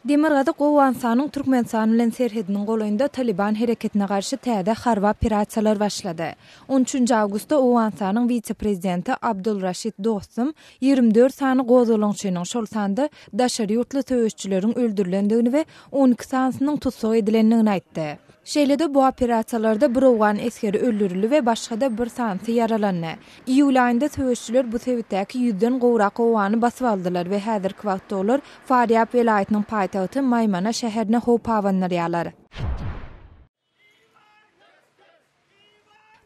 Demirgazyk Owganystanyň Türkmenistan bilen serhediniň golaýynda Talyban hereketine garşy täze harby operasiýalar başlady. On üçünji awgustda Owganystanyň wise-prezidenti Abdul Raşid Dostum 24 sany gozgalaňçynyň, şol sanda daşary ýurtly söweşijileriň öldürilendigini we 12 sanysynyň tussag edilendigini aýtdy. Şeýle-de bu operasiýalarda bir owgan esgeri öldürildi we başga-da bir sanysy ýaralandy. Iýul aýynda söweşijiler bu sebitdäki ýüzden gowrak obany basyp aldylar we häzirki wagtda olar Farýab welaýatynyň paýtagty Maýmana şäherine howp abandyrýarlar.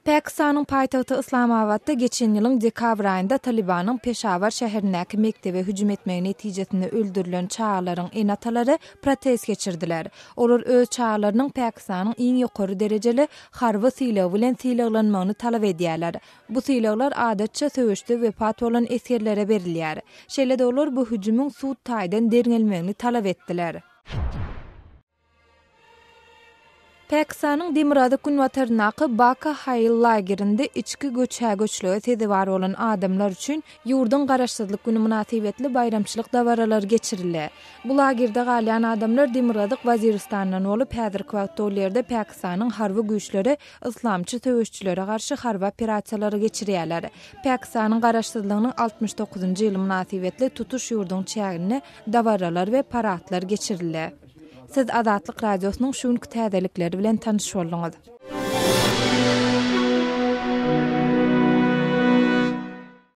Pakistanyň paýtagty Yslamabatda geçen ýylyň dekabr aýynda Talybanyň Peşawar şäherindäki mekdebe hüjüm etmegi netijesinde öldürilen çagalaryň ene-atalary protest geçirdiler. Olar öz çagalarynyň Pakistanyň iň ýokary derejeli harby sylagy bilen sylaglanmagyny talap edýärler. Bu sylaglar adatça söweşde wepat bolan esgerlere berilýär. Şeýle-de olar bu hüjümiň sud taýdan derňelmegini talap etdiler. Pakistanyň demirgazyk-günbataryndaky Baka Hail lagerinde içki göçhä-göçlüge sezewar bolan adamlar üçin ýurduň Garaşsyzlyk güni mynasybetli baýramçylyk dabaralary geçirildi. Bu lagerde galýan adamlar Demirgazyk Waziristandan bolup, häzirki wagtda ol ýerde Pakistanyň harby güýçleri yslamçy söweşijilere garşy harby operasiýalary geçirýärler. Pakistanyň Garaşsyzlygynyň 69-njy ýyly mynasybetli tutuş ýurduň çäginde dabaralar we paradlar geçirildi. Siz Azatlyk Radiosynyň şu günki täzelikleri bilen tanyş bolduňyz.